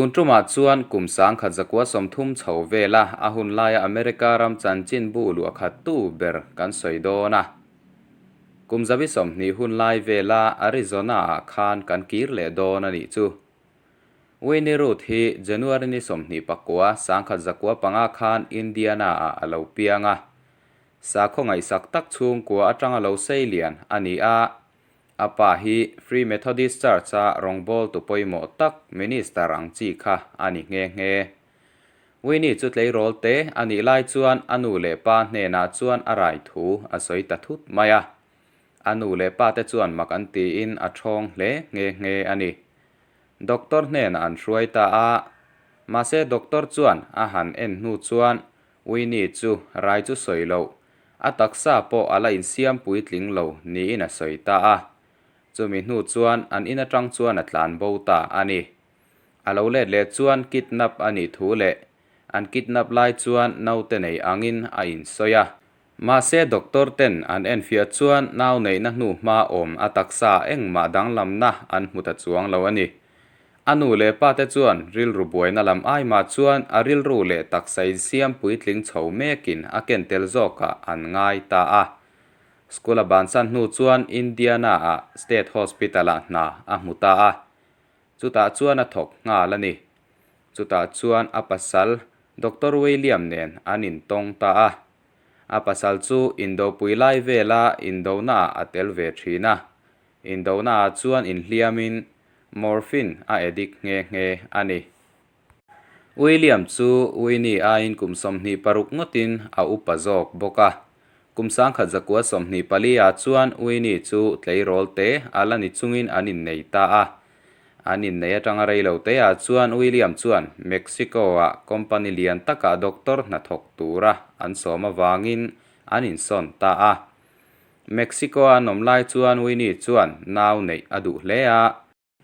Tun tumah chuan kum 1930 chho vela a hun laia America ram chanchinbu luahkhattu ber kan sawi dawn a. Kum 20 hun lai vela Arizona-ah khan kan kir leh dawn a nih chu. Winnie Ruth hi January ni 29, 1905 khan Indiana-ah a lo piang a. Sakhaw ngaihsak tak chhungkua atanga lo sei lian a ni a. A pa hi Free Methodist Church-a rawngbawltu pawimawh tak minister ang chi kha a ni nghe nghe. Winnie chu tleirawl te a nih lai chuan a nu leh pa hnenah chuan a rai thu a sawi ta thut mai a. A nu leh pa te chuan mak an tiin a ṭhawng hle nghe nghe a ni. Doctor hnenah an hruai ta a, mahse doctor chuan a han en hnu chuan Winnie chu rai chu sawi loh, a taksa pawh a la insiam puitling lo niin a sawi ta a. Chumi hnu chuan an in aṭang chuan a tlan bo ta a ni. A lo let leh chuan kidnap a nih thu leh an kidnap lai chuan naute nei angin a insawi a. Mahse doctor ten an enfiah chuan nau neihna hnu hma awm a taksa engmah danglamna an hmu ta chuang lo a ni. A nu leh pa te chuan rilru buaina lam ai mah chuan a rilru leh taksa insiam puitling chho mekin a ken tel zawkah an ngai ta a. School a bansan hnu chuan Indiana-ah State Hospital-ah hna a hmu ta a. Chutah chuan a thawk nghal a ni. Chutah chuan a pasal Doctor William nen an intawng ta a. A pasal chu indopui lai vela indonaah a tel ve thin a. Indonaah chuan inhliamin morphine a addict nghe nghe a ni. William chu Winnie aiin kum 26 ngawtin a upa zawk bawk a. Kum 1924 ah chuan Winnie chu tleirawl te a la ni chungin an innei ta a. An innei atanga rei lo te ah chuan William chuan Mexico-ah company lian takah doctor hnathawk tura an sawm avangin an insawn ta a. Mexico-a an awm lai chuan Winnie chuan nau neih a duh hle a.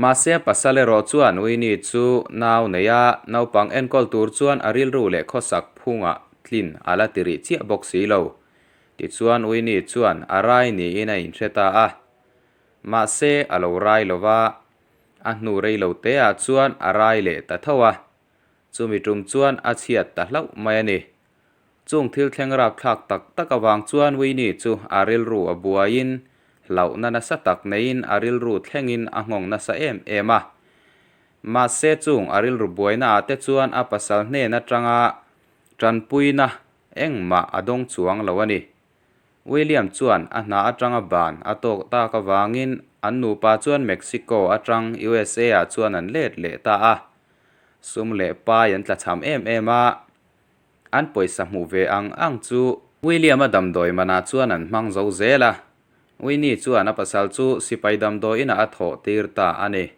Mahse pasal erawh chuan Winnie chu nau nei a, naupang enkawl tur chuan a rilru leh khawsak phungah tlin a la ti rih chiah bawk si lo. Tichuan Winnie chuan a rai niin a inhre ta a. Mahse a lo rai lo va, a hnu rei lo teah chuan a rai leh ta tho a. Chumi tum chuan a chhiat ta hlauh mai a ni. Chung thil thleng rapthlak tak tak avang chuan Winnie chu a rilru a buaiin, hlauhna nasa tak neiin a rilru thlengin a nghawng nasa em em a. Mahse chung a rilru buaina ah te chuan a pasal hnen atanga tanpuina engmah a dawng chuang lo a ni. William chuan a hna atanga ban a tawk tak avangin an nupa chuan Mexico atang USA ah chuan an let leh ta a. Sum leh pai an tlachham em em a. An pawisa hmuh ve ang ang chu William-a damdawi manah chuan an hmang zo zel a. Winnie chuan a pasal chu sipai damdawi inah a thawh tir ta a ni.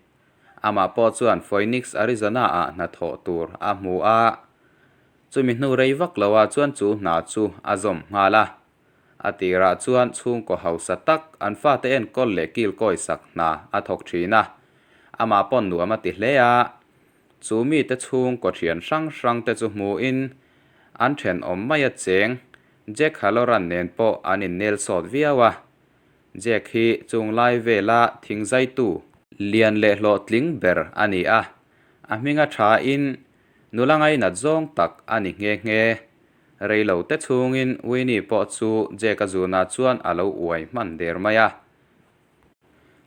Amah pawh chuan Phoenix, Arizona-ah hna thawh tur a hmu a. Chumi hnu rei vak loah chuan chu hna chu a zawm nghal a. A tirah chuan chhungkaw hausa tak an fate enkawl leh kilkawi sak hna a thawk thin a. Amah pawn nuam a ti hle a. Chu mite chhungkaw thian hrang hrang te chu hmuhin an thenawm mai a cheng Jack Halloran nen pawh an innel sawt viau a. Jack hi chung lai vela thingzaitu lian leh hlawhtling ber a ni a, a hminga thain nula ngainat zawng tak a ni nghe nghe. Reilo te chhungin Winnie pawh chu Jack-a zunah chuan a lo uai hman der mai a.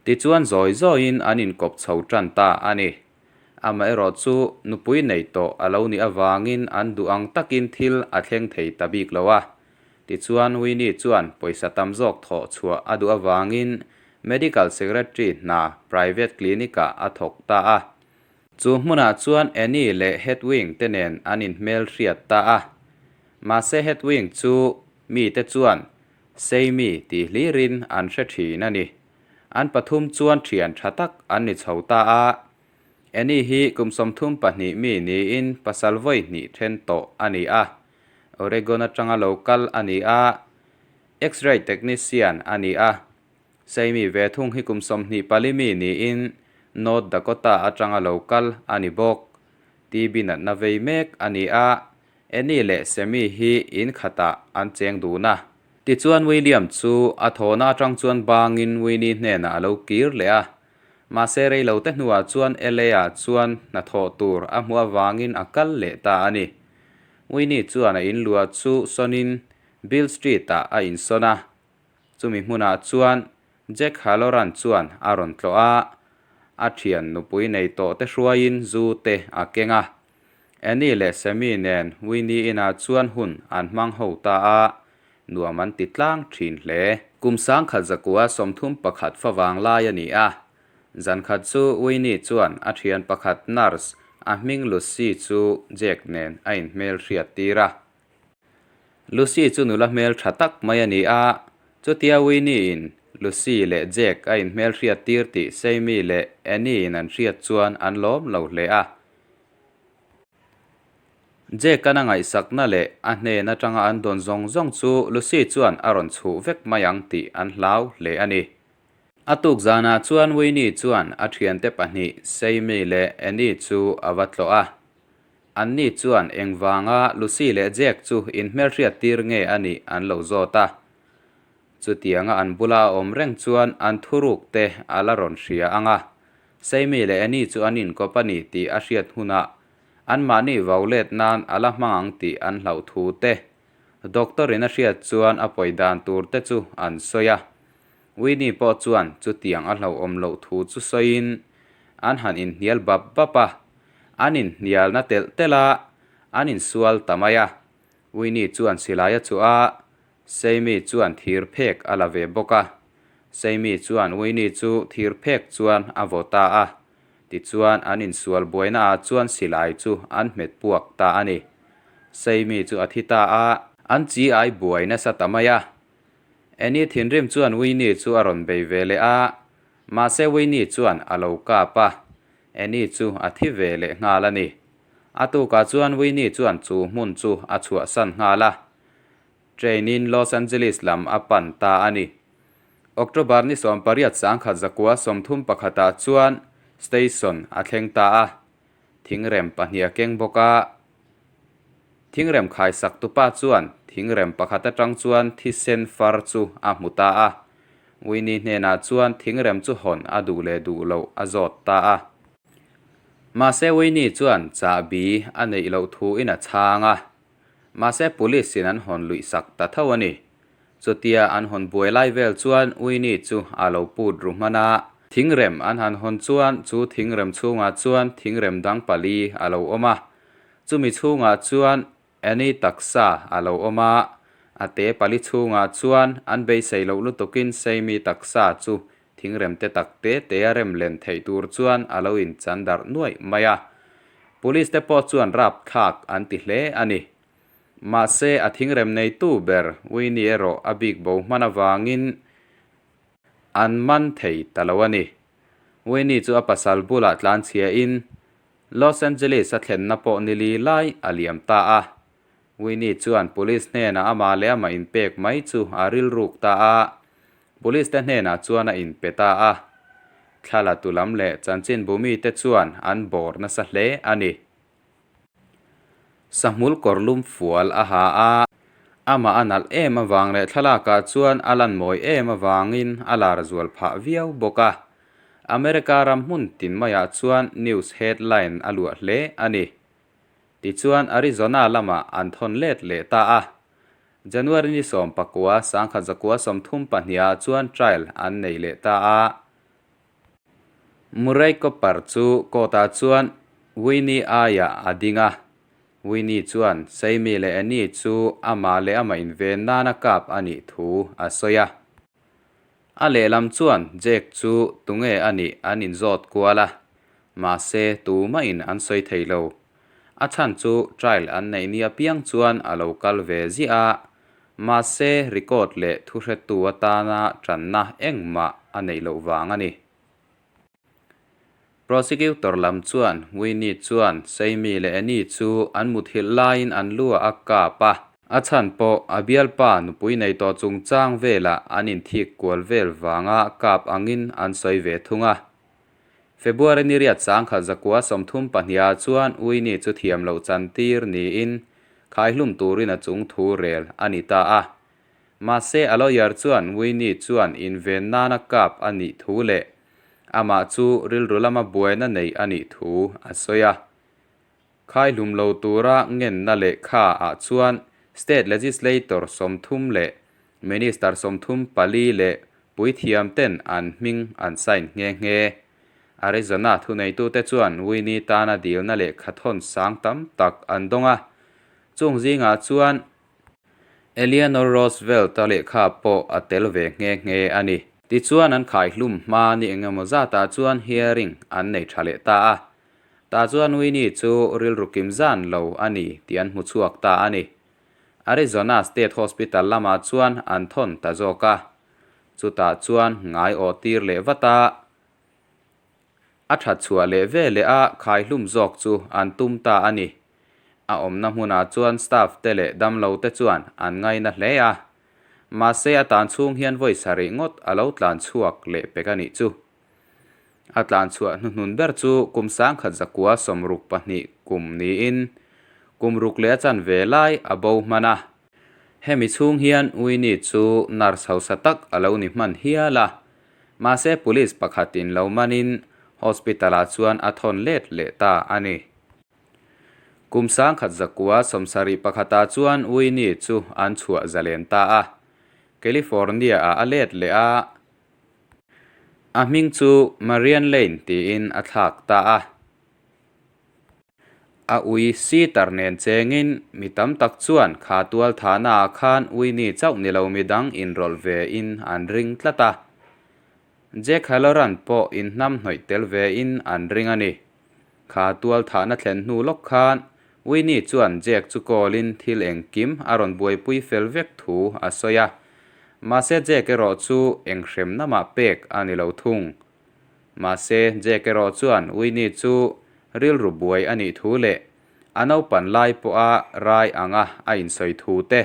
Tichuan zawi zawiin an inkawp chho tan ta a ni. Amaherawh chu nupui nei tawh a lo nih avangin an duh ang takin thil a thleng thei ta bik lo a. Tichuan Winnie chuan pawisa tam zawk thawh chhuah a duh avangin Medical Secretary hna private clinic-ah a thawk ta a. Chu hmunah chuan Annie leh Hedwing te nen an inhmelhriat ta a. Mahse Hedwing chu mite chuan Seimi tih hlirin an hre thin a ni. An pathum chuan thian tha tak an ni chho ta a. Annie hi kum 32 mi niin pasal vawi hnih then tawh a ni a. Oregon atanga lo kal a ni a. X-ray technician a ni a. Seimi ve thung hi kum 24 mi niin North Dakota atanga lo kal a ni bawk. TB natna vei mek a ni a. Annie leh Sammy hi in khatah an cheng dun a. Tichuan William chu a thawhna atang chuan bangin Winnie hnenah a lo kir leh a. Mahse reilote hnuah chuan LA-ah chuan hnathawh tur a hmuh avangin a kal leh ta a ni. Winnie chuan a inluah chu sawnin Beale Street-ah a insawn a. Chumi hmunah chuan Jack Halloran chuan a rawn tlawh a, a thian nupui nei tawh te hruaiin zu te a keng a. Annie leh Sammy nen Winnie inah chuan hun an hmang ho ta a, nuam an ti tlang thin hle. Kum 1131 favang lai a ni a, zan khat chu Winnie chuan a thian pakhat nurse a hming Lucy chu Jack nen a inhmel hriat tir a. Lucy chu nula hmel tha tak mai a ni a, chutia Winnie-in Lucy leh Jack a inhmel hriat tir tih Sammy leh Annie-in an hriat chuan an lawm lo hle a. Jack-an a ngaihsakna leh a hnen atanga an dawn zawng zawng chu Lucy chuan a rawn chhuh vek mai ang tih an hlau hle a ni. A tuk zanah chuan Winnie chuan a thiante pahnih Sammy leh Annie chu a va tlawh a. Anni chuan engvanga Lucy leh Jack chu inhmelhriat tir nge a nih an lo zawt a. Chutianga an bula a awm reng chuan an thuruk te a la rawn hria ang a. Sammy leh Annie chu an inkawp a ni tih a hriat hunah anmahni vau let nan a la hmang ang tih an hlauh thu te Doctor in a hriat chuan a pawi dan tur te chu an sawi a. Winnie pawh chuan chutiang a hlauhawm loh thu chu sawiin an han inhnial bap bap a. An inhnialna telh telh a, an insual ta mai a. Winnie chuan silai a chuh a, Sammy chuan thir phek a la ve bawk a. Sammy chuan Winnie chu thir phek chuan a vaw ta a. Tichuan an insual buaina ah chuan silai chu an hmet puak ta a ni. Sammy chu a thi ta a. An chi ai buai nasa ta mai a. Annie thinrim chuan Winnie chu a rawn bei ve leh a. Mahse Winnie chuan a lo kap a. Annie chu a thi ve leh nghal a ni. A tukah chuan Winnie chuan chu hmun chu a chhuahsan nghal a. Train-in Los Angeles lam a pan ta a ni. October ni 18 1931-ah chuan station a thleng ta a, thingrem pahnih a keng bawk a. Thingrem khaisak tupa chuan thingrem pakhat atang chuan thisen far chu a hmu ta a. Winnie hnenah chuan thingrem chu hawn a duh leh duh loh a zawt ta a. Mahse Winnie chuan chahbi a neih loh thuin a chhang a. Mahse police in an hawn luih sak ta tho a ni. Chutia an hawn buai lai vel chuan Winnie chu a lo put ru hman a. Thingrem an han hawn chuan chu thingrem chhungah chuan thingrem dang pali a lo awm a. Chumi chhungah chuan Annie taksa a lo awm a. A te pali chhungah chuan an beisei loh lutukin Sammy taksa chu thingrem te tak te te a rem len theih tur chuan a lo inchan darh nuaih mai a. Police te pawh chuan rapthlak an ti hle a ni. Mahse, a thingrem neitu ber Winnie erawh a bik bo hman avangin an man thei ta lo a ni. Winnie chu a pasal bulah tlanchhiain Los Angeles a thlenna pawh ni li lai a liam ta a. Winnie chuan police hnenah amah leh amah inpek mai chu a rilruk ta a. Police te hnenah chuan a inpe ta a, thla la tu lam leh chanchinbu mite chuan an bawr nasa hle a ni. Sahmul kawr lum fual a ha a, amah a nalh em avang leh thlalakah chuan a lan mawi em avangin a lar zual phah viau bawk a. America ram hmun tin maiah chuan news headline a luah hle a ni. Tichuan Arizona lamah an thawn let leh ta a. January ni 19, 1932 ah chuan trial an nei leh ta a. Murray Copper chu court ah chuan Winnie aiah a ding a. Winnie chuan Sammy leh Annie chu amah leh amah inven nana kap a nih thu a sawi a. A lehlam chuan Jake chu tunge a nih an inzawt kual a, mahse tumahin an sawi thei lo. A chhan chu trial an neih ni apiang chuan a lo kal ve ziah a, mahse record leh thuhretu atana tanna engmah a neih loh vang a ni. Prosecutor lam chuan Winnie chuan Sammy leh Annie chu an muthilh laiin an lu ah a kap a. A chhan pawh a bialpa nupui nei tawh chungchang velah an inthik kual vel vanga kap angin an sawi ve thung a. February ni riat 1932 ah chuan Winnie chu thiam loh chantir niin khaihlum turin a chung thu rel a ni ta a. Mahse a lawyer chuan Winnie chuan inven nana kap a nih thu leh. Amah chu rilru lama buaina nei a nih thu a sawi a. Khaihlum lo tura ngenna lehkha ah chuan State Legislator 30 leh Minister 34 leh puithiam ten an hming an sign nghe nghe. Arizona thuneitute chuan Winnie tana dilna lehkha thawn sang tam tak an dawng a, chung zingah chuan Eleanor Roosevelt-a lehkha pawh a tel ve nghe nghe a ni. Tichuan an khaihlum hma ni engemaw zatah chuan hearing an nei tha leh ta a. Tah chuan Winnie chu rilru kim zan lo a ni tih an hmu chhuak ta a ni. Arizona State Hospital lamah chuan an thawn ta zawk a. Chutah chuan ngai awh tir leh vat a. A that chhuah leh ve leh a khaihlum zawk chu an tum ta a ni. A awmna hmunah chuan staff te leh damlo te chuan an ngaina hle a. Mahse a tan chhung hian vawi sarih ngawt a lo tlan chhuak leh pek a nih chu. A tlan chhuah hnuhnun ber chu kum 1962 kum niin kum ruk leh a chanve lai a bo hman a. Hemi chhung hian Winnie chu nurse hausa tak a lo ni hman hial a. Mahse police pakhatin lo manin hospital ah chuan a thawn let leh ta a ni. Kum 1971 ah chuan Winnie chu an chhuah zalen ta a. California ah a let leh a. A hming chu Marian Lane tiin a thlak ta a. A ui sitar nen chengin mi tam tak chuan kha tual thahna ah khan Winnie chauh ni lo midang inrawlh ve in an ring tlat a. Jack Halloran pawh inhnam hnawih tel ve in an ring a ni. Kha tual thahna thlen hnu lawk khan Winnie chuan Jack chu call in thil engkim a rawn buaipui fel vek thu a sawi a. Mahse Jack erawh chu eng hremna mah pek a ni lo thung. Mahse Jack erawh chuan Winnie chu rilru buai a nih thu leh a naupan lai pawha rai anga a insawi thu te,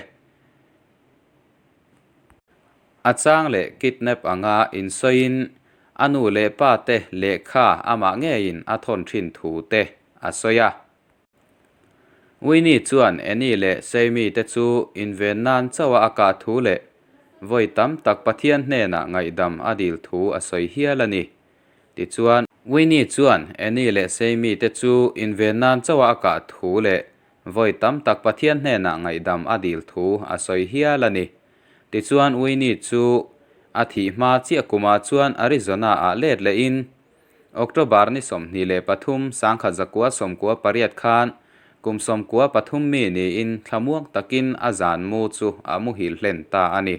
A chang leh kidnap anga insawiin a nu leh pa te lehkha amah ngeiin a thawn thin thu te a sawi a. Winnie chuan Annie leh Sammy te chu inven nan chauha a kah thu leh vawi tam tak Pathian hnenah ngaihdam a dil thu a sawi hial a ni. Tichuan, Winnie chuan Annie leh Sammy te chu inven nan chauha a kah thu leh Vawi tam tak Pathian hnenah ngaihdam a dil thu a sawi hial a ni. Tichuan Winnie chu a thih hma chiah kumah chuan Arizona-ah let lehin October ni 23, 1998 khan kum 93 mi niin thlamuang takin a zan mu chu a muhil hlen ta a ni.